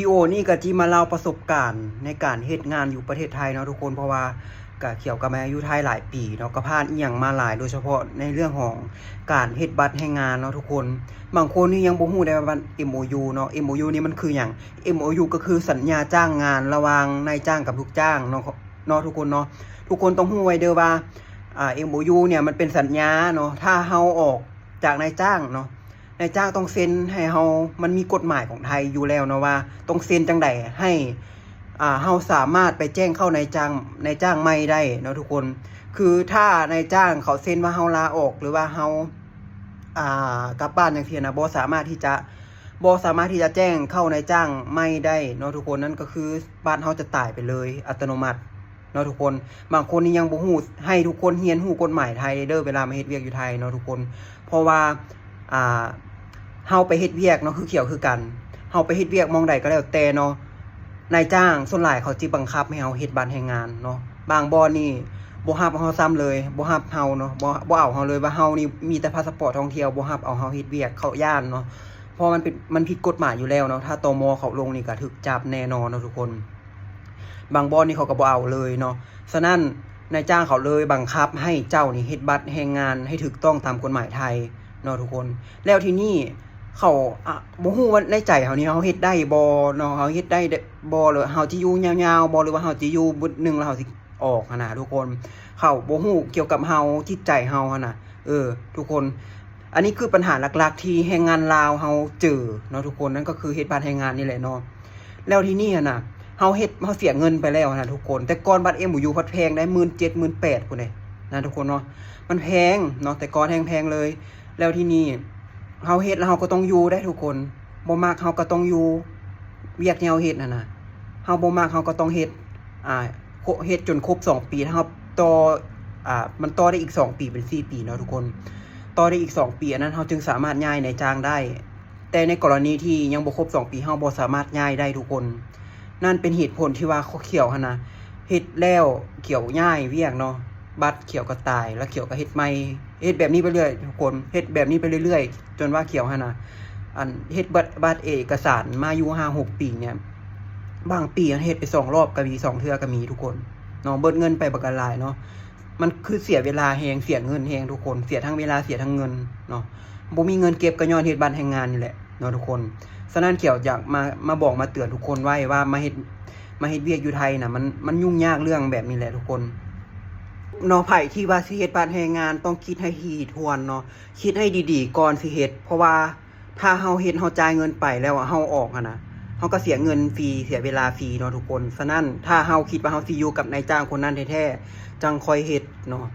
ວິດີໂອນີ້ກໍຊິມາເລົ່າປະສົບການໃນການເຮັດງານຢູ່ປະເທດໄທເນາະທຸກຄົນ ເພາະວ່າກະ ຂຽວກໍມາຢູ່ໄທຫຼາຍປີເນາະ ກໍຜ່ານອີ່ຫຍັງມາຫຼາຍ ໂດຍສະເພາະໃນເລື່ອງຂອງການເຮັດບັດແຮງງານເນາະທຸກຄົນ. ບາງຄົນນີ້ຍັງບໍ່ຮູ້ໄດ້ວ່າ MOU ເນາະ MOU ນີ້ມັນຄືຫຍັງ? MOU ກໍຄືສັນຍາຈ້າງງານລະຫວ່າງນາຍຈ້າງກັບລູກຈ້າງເນາະ ເນາະທຸກຄົນເນາະ. ທຸກຄົນຕ້ອງຮູ້ໄວ້ເດີວ່າ ອ່າ MOU ເນີ້ຍມັນເປັນສັນຍາເນາະ ຖ້າເຮົາອອກຈາກນາຍຈ້າງເນາະ ນາຍຈ້າງຕ້ອງເຊັນໃຫ້ເຮົາ ມັນມີກົດໝາຍຂອງໄທຢູ່ແລ້ວເນາະວ່າຕ້ອງເຊັນຈັ່ງໃດໃຫ້ ອ່າ ເຮົາສາມາດໄປແຈ້ງເຂົ້ານາຍຈ້າງ ນາຍຈ້າງໃໝ່ໄດ້ເນາະທຸກຄົນ. ຄືຖ້ານາຍຈ້າງເຂົາເຊັນວ່າເຮົາລາອອກ ຫຼືວ່າເຮົາ ອ່າ ກັບບ້ານຈັ່ງຊີ້ນະ ບໍ່ສາມາດທີ່ຈະ ບໍ່ສາມາດທີ່ຈະແຈ້ງເຂົ້ານາຍຈ້າງໃໝ່ໄດ້ເນາະທຸກຄົນ. ນັ້ນກໍຄືບັດເຮົາຈະຕາຍໄປເລີຍອັດຕະໂນມັດເນາະທຸກຄົນ. ບາງຄົນນີ້ຍັງບໍ່ຮູ້ ໃຫ້ທຸກຄົນຮຽນຮູ້ກົດໝາຍໄທເດີ ເວລາມາເຮັດວຽກຢູ່ໄທເນາະທຸກຄົນ. ເພາະວ່າ ອ່າ ເຮົາໄປເຮັດວຽກເນາະ ຄືຂຽວຄືກັນ ເຮົາໄປເຮັດວຽກໝ່ອງໃດກໍແລ້ວແຕ່ເນາະ ນາຍຈ້າງສ່ວນຫຼາຍເຂົາຊິບັງຄັບໃຫ້ເຮົາເຮັດບັດແຮງງານເນາະ. ບາງບ່ອນນີ້ບໍ່ຮັບເຮົາຊ້ຳເລີຍ ບໍ່ຮັບເຮົາເນາະ ບໍ່ ບໍ່ເອົາເຮົາເລີຍ ວ່າເຮົານີ້ມີແຕ່ພາສະປອດທ່ອງທ່ຽວ ບໍ່ຮັບເອົາເຮົາເຮັດວຽກ ເຂົາຢ້ານເນາະ. ເພາະມັນເປັນ ມັນຜິດກົດໝາຍຢູ່ແລ້ວເນາະ ຖ້າ ຕມ ເຂົາລົງນີ້ກໍຖືກຈັບແນ່ນອນເນາະທຸກຄົນ. ບາງບ່ອນນີ້ເຂົາກໍບໍ່ເອົາເລີຍເນາະ. ສະນັ້ນນາຍຈ້າງເຂົາເລີຍບັງຄັບໃຫ້ເຈົ້ານີ້ເຮັດບັດແຮງງານໃຫ້ຖືກຕ້ອງຕາມກົດໝາຍໄທເນາະທຸກຄົນ. ແລ້ວທີນີ້ເຂົາ ອະ ບໍ່ຮູ້ວ່າໃນໃຈເຮົານີ້ເຮົາເຮັດໄດ້ບໍ່ເນາະ ເຮົາເຮັດໄດ້ບໍ່ ຫຼືເຮົາຊິຢູ່ຍາວໆບໍ່ ຫຼືວ່າເຮົາຊິຢູ່ບຶດໜຶ່ງແລ້ວເຮົາຊິອອກຫັ້ນນະທຸກຄົນ. ເຂົາບໍ່ຮູ້ກ່ຽວກັບເຮົາ ຈິດໃຈເຮົາຫັ້ນນະ ເອີ ທຸກຄົນ. ອັນນີ້ຄືບັນຫາຫຼັກໆທີ່ແຮງງານລາວເຮົາເຈີເນາະທຸກຄົນ ນັ້ນກໍຄືເຮັດບັດແຮງງານນີ້ແຫຼະເນາະ. ແລ້ວທີນີ້ຫັ້ນນະ ເຮົາເຮັດ ເຮົາເສຍເງິນໄປແລ້ວຫັ້ນນະທຸກຄົນ. ແຕ່ກ່ອນບັດ MOU ພັດແພງໄດ໋ ໝື່ນເຈັດ ໝື່ນແປດພຸ້ນເດ້ນະທຸກຄົນເນາະ ມັນແພງເນາະ ແຕ່ກ່ອນແຮງແພງເລີຍ. ແລ້ວທີນີ້ເຮົາເຮັດແລ້ວເຮົາກໍຕ້ອງຢູ່ໄດ໋ທຸກຄົນ ບໍ່ມັກເຮົາກໍຕ້ອງຢູ່ ວຽກທີ່ເຮົາເຮັດຫັ້ນນະ ເຮົາບໍ່ມັກເຮົາກໍຕ້ອງເຮັດ ອ່າ ເຮັດຈົນຄົບສອງປີ ຖ້າເຮົາຕໍ່ ອ່າ ມັນຕໍ່ໄດ້ອີກສອງປີ ເປັນສີ່ປີເນາະທຸກຄົນ ຕໍ່ໄດ້ອີກສອງປີ ອັນນັ້ນເຮົາຈຶ່ງສາມາດຍ້າຍນາຍຈ້າງໄດ້. ແຕ່ໃນກໍລະນີທີ່ຍັງບໍ່ຄົບສອງປີ ເຮົາບໍ່ສາມາດຍ້າຍໄດ້ທຸກຄົນ. ນັ້ນເປັນເຫດຜົນທີ່ວ່າຂຽວຫັ້ນນະ ເຮັດແລ້ວຂຽວຍ້າຍວຽກເນາະ ບັດຂຽວກໍຕາຍ ແລ້ວຂຽວກໍເຮັດໃໝ່ ເຮັດແບບນີ້ໄປເລື້ອຍທຸກຄົນ ເຮັດແບບນີ້ໄປເລື້ອຍໆ ຈົນວ່າຂຽວຫັ້ນນະ ອັນ ເຮັດບັດ ບັດເອກະສານມາຢູ່ຫ້າຫົກປີເນີ້ຍ ບາງປີເຮັດໄປສອງລອບກໍມີ ສອງເທື່ອກໍມີທຸກຄົນເນາະ ເບິດເງິນໄປບັກຫຼາຍເນາະ. ມັນຄືເສຍເວລາແຮງ ເສຍເງິນແຮງທຸກຄົນ ເສຍທັງເວລາ ເສຍທັງເງິນເນາະ ບໍ່ມີເງິນເກັບກໍຍ້ອນເຮັດບັດແຮງງານນີ້ແຫຼະເນາະທຸກຄົນ. ສະນັ້ນຂຽວຢາກມາ ມາບອກມາເຕືອນທຸກຄົນໄວ້ວ່າ ມາເຮັດ ມາເຮັດວຽກຢູ່ໄທນະ ມັນ ມັນຫຍຸ້ງຍາກເລື່ອງແບບນີ້ແຫຼະທຸກຄົນເນາະ. ໃຜທີ່ວ່າຊິເຮັດບັດແຮງງານຕ້ອງຄິດໃຫ້ຖີ່ຖ້ວນເນາະ ຄິດໃຫ້ດີໆກ່ອນຊິເຮັດ ເພາະວ່າ ຖ້າເຮົາເຮັດ ເຮົາຈ່າຍເງິນໄປແລ້ວເຮົາອອກຫັ້ນນະ ເຮົາກໍເສຍເງິນຟຣີ ເສຍເວລາຟຣີເນາະທຸກຄົນ. ສະນັ້ນ ຖ້າເຮົາຄິດວ່າເຮົາຊິຢູ່ກັບນາຍຈ້າງຄົນນັ້ນແທ້ໆ ຈັ່ງຄ່ອຍເຮັດເນາະ